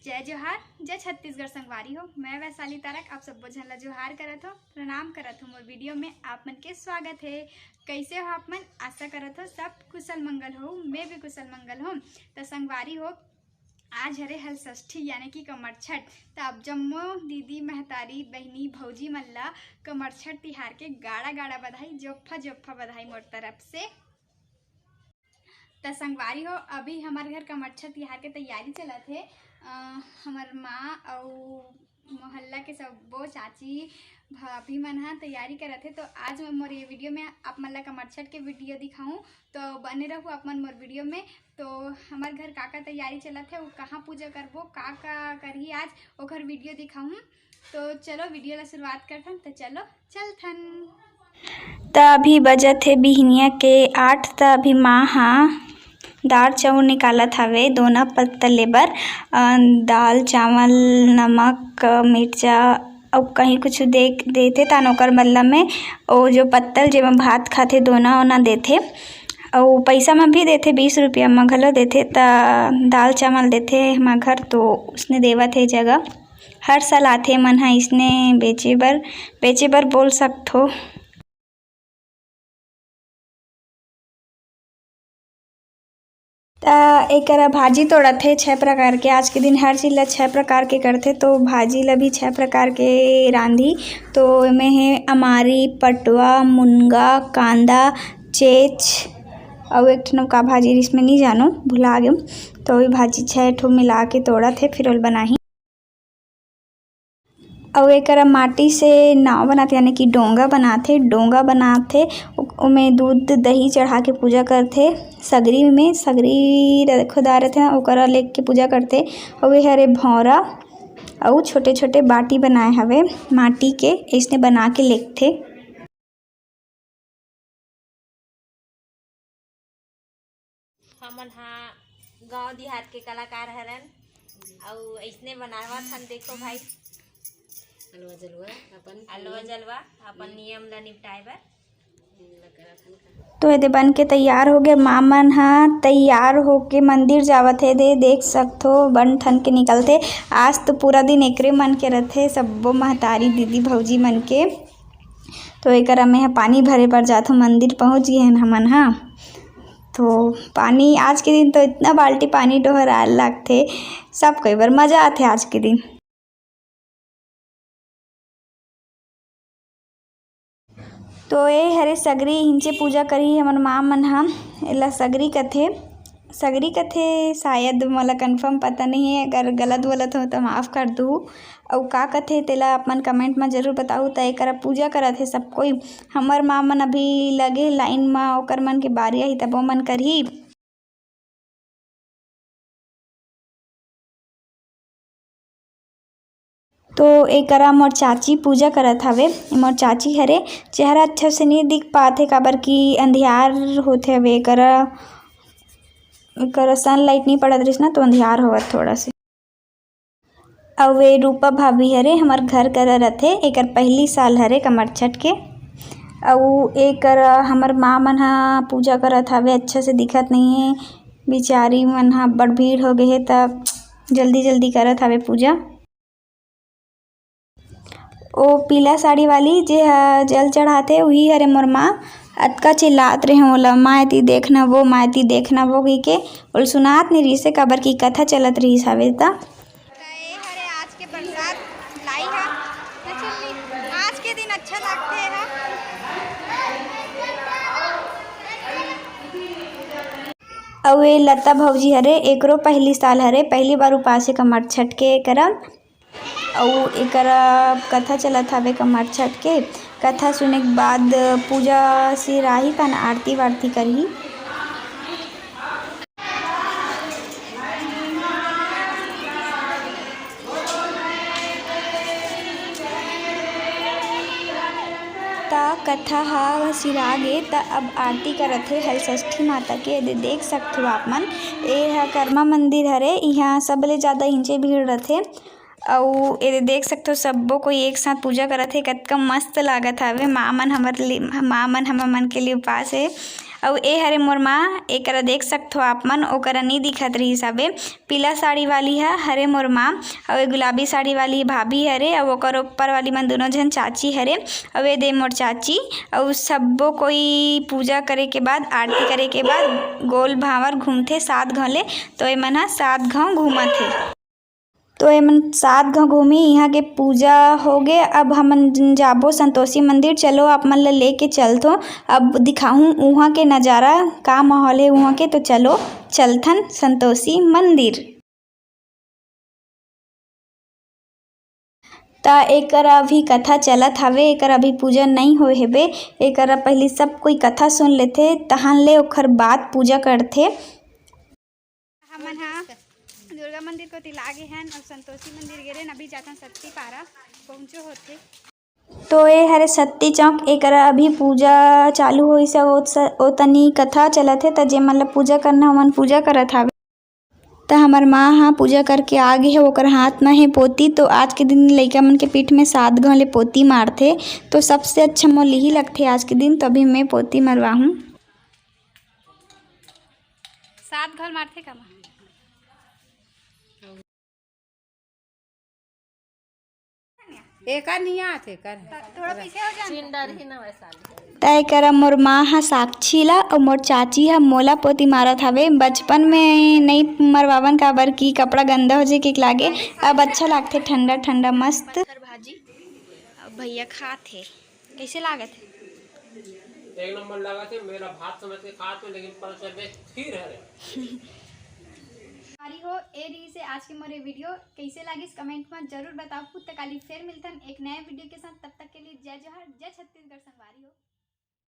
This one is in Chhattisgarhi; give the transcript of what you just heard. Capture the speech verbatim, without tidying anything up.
जय जोहार, जय छत्तीसगढ़ संगवारी हो। मैं वैशाली तारक आप सब्बो झन ला जोहार करत हो, प्रणाम करत हो। मोर वीडियो में आप मन के स्वागत है। कैसे हो आप मन? आशा करत हो सब कुशल मंगल हो, मैं भी कुशल मंगल हो। त संगवारी हो, आज हरे हलषष्ठी यानी कि कमरछठ। त आप जम्मो दीदी, महतारी, बहिनी, भौजी मन ला कमरछठ तिहार के गाड़ा गाड़ा बधाई, जोफ्फा जोफ्फा बधाई मोर तरफ से। त संगवारी हो, अभी हमर घर कमरछठ तिहार के तैयारी चलत हे। अ, हमर माँ अउ मोहल्ला के सब्बो चाची भाभी मन ह तैयारी करत हे। तो आज मैं मोर ये वीडियो में आप मन ला कमरछठ के वीडियो दिखाऊं, तो बने रहू आप मन मोर वीडियो में। तो हमर घर का का तैयारी चलत हे, वो कहाँ पूजा करबो, का का करही आज, ओकर वीडियो दिखाऊं। तो चलो वीडियो ला शुरुआत करथन। तो चलो चलथन। त अभी बजत हे बिहनिया के आठ। त अभी माँ हा दार चाउर निकालत हवे दोना पत्तल ले बर। अ, दाल, चावल, नमक, मिर्चा अउ कहीं कुछ दे देथे, तान ओकर बदला में ओ जो पत्तल जेमा भात खाथे दोना ओना देथे। अउ पैसा म भी देथे, बीस रुपया म घलो देथे। त दाल चावल देथे हमर घर, तो उसने देवत हे जगह। हर साल आथे मन ह इसने बेचे बर, बेचे बर बोल सकथो। त एकरा भाजी तोड़त हे छह प्रकार के। आज के दिन हर चीज ला छह प्रकार के करथे, तो भाजी ला भी छह प्रकार के रांधी। तो एमे हे अमारी, पटवा, मुनगा, कांदा, चेच, अउ एक ठन का भाजी रिस में नहीं जानो, भुला गेम। तो वही भाजी छह ठो मिला के तोड़त हे, फिर ओल बनाही। अउ एकर माटी से नाव बनाथे, यानी कि डोंगा बनाथे। डोंगा बनाथे, ओ-, ओमे दूध दही चढ़ा के पूजा करथे। सगरी में, सगरी र-, खुदा रथे ना, ओकरा लेके पूजा करथे। अउ ए हरे भौंरा अउ छोटे-छोटे बाटी बनाए हवे माटी के, अइसने बना के लेगथे। हमन हा गांव देहात के कलाकार हरन, अउ अइसने बनावत हन। देखो भाई, अलवा जलवा अपन अलवा जलवा अपन नियम ला निपटाए बर। तो एदे बन के तैयार हो गए। माँ मन हा तैयार होके मंदिर जावत हे। दे देख सकथो, बन ठन के निकलथे। आज तो पूरा दिन एकरे मन के रथे, सब्बो महतारी दीदी भौजी मन के। तो एकरा में ह पानी भरे बर जाथो, मंदिर पहुँच गए हन हमन हा। तो पानी आज के दिन तो इतना बाल्टी पानी डोहराए लगथे, सब कोई बर मजा आथे आज के दिन। तो ए हरे सगरी, इहिंचे पूजा करही हमर माँ मन ह। एला सगरी कथे, सगरी कथे शायद, मोला confirm पता नहीं है, अगर गलत वलत हो तो माफ़ कर दू। अउ का कथे तेला अपन comment म जरूर बताऊ। त एकरा पूजा करत हे सब कोई। हमर माँ मन अभी लगे line म, ओकर मन के बारी आही तब ओमन करही। तो एकरा मोर चाची पूजा करत हवे। मोर चाची हरे, चेहरा अच्छा से नहीं दिख पात हे, काबर कि अंधियार होत हवे। एकरा, एकरा sunlight नहीं पड़त रहिस ना, तो अंधियार होवत थोड़ा से। अउ ए रूपा भाभी हरे, हमर घर करा रथे। एकर पहली साल हरे कमरछठ के। अउ एकर हमर माँ मन ह पूजा करत हवे, अच्छा से दिखत नहीं है। बिचारी मन ह बड़ भीड़ हो गए हे, त जल्दी जल्दी करत हवे पूजा। ओ पीला साड़ी वाली जे ह जल चढ़ाथे, उही हरे मोर माँ। अतका चिल्लात रहे ओला, "माँ एती देखना वो, माँ एती देखना वो," कहिके। ओला सुनात नहीं रहिस हे, काबर कि कथा चलत रहिस हवे त। त ए हरे आज के प्रसाद लाई ह। त चल ली। आज के दिन अच्छा लागथे ह। अउ ए लता भौजी हरे, एकरो पहली साल हरे, पहली बार उपास हे कमरछठ के करम। अउ एकर कथा चलत हवे कमरछठ के। कथा सुने के बाद पूजा सिराही, तन आरती वारती करही। त कथा ह सिरा गे, त अब आरती करत हे हलषष्ठी माता के। एदे देख सकथो आप मन, ए ह करमा मंदिर हरे, इहाँ सबले ज़्यादा इहिंचे भीड़ रथे। अउ एदे देख सकथो, सब्बो कोई एक साथ पूजा करत हे। कतका मस्त लागत हवे। माँ मन हमर लिए, माँ मन हमर मन के लिए उपास हे। अउ ए हरे मोर माँ, एकरा देख सकथो आप मन, ओकरा नी दिखत रहिस हवे। पीला साड़ी वाली ह हरे मोर माँ, अउ ए गुलाबी साड़ी वाली भाभी हरे, अउ ओकर ऊपर वाली मन दुनों झन चाची हरे। अउ ए दे मोर चाची। अउ सब्बो कोई पूजा करे के बाद, आरती करे के बाद गोल भांवर घूमथे सात घांव ले। तो ए मन ह सात घांव घूमत हे। तो एमन सात घांव घूमी, इहाँ के पूजा होगे। अब हमन जाबो संतोषी मंदिर। चलो, आप मन ल लेके चलथो, अब दिखाहूँ उहाँ के नजारा, का माहौल हे उहाँ के। तो चलो, चलथन संतोषी मंदिर। त एकर अभी कथा चलत हवे, एकर अभी पूजा नई होए हेबे। एकर पहिली सब कोई कथा सुन लेथे, तहन ले ओखर बाद पूजा करथे। हमन ह दुर्गा मंदिर कोति लागे हन, अब संतोषी मंदिर गे रेन, अभी जाथन सत्ती पारा पहुँचो होथे। तो ए हरे सत्ती चौक, एकर अभी पूजा चालू होइस, ओ स-, ओ तनी कथा चलत हे, त जेमन ल पूजा करना, ओमन पूजा करत हावे। त हमर माँ ह पूजा करके आ गे हे, ओकर हाथ म हे पोती। तो आज के दिन लइका मन के पीठ में सात घांव ले पोती मारथे, तो सबसे अच्छा मोला इही लगथे आज के दिन, तो अभी मैं पोती मरवाहूँ। सात घांव मारथे का माँ? एकर नहीं आत, एकर। थोड़ा पीछे हो जाना। त एकर मोर माँ ह साक्षी ला अउ मोर चाची ह मोला पोती मारत हवे। बचपन में नई मरवावन, काबर कि कपड़ा गंदा हो जाए के लागे। अब अच्छा लागथे, ठंडा ठंडा मस्त। भाजी अब भैया खात हे। कइसे लागत हे? एक नंबर लागत हे, मेरा भात समझ के खात हो, लेकिन पता चल गया खीर हरे। संगवारी हो, ए रहिस हे आज के मोर ए वीडियो। कइसे लागिस, कमेंट में जरूर बताओ। खुद तक काली फिर मिलथन एक नए वीडियो के साथ। तब तक के लिए जय जोहार, जय छत्तीसगढ़ संगवारी हो।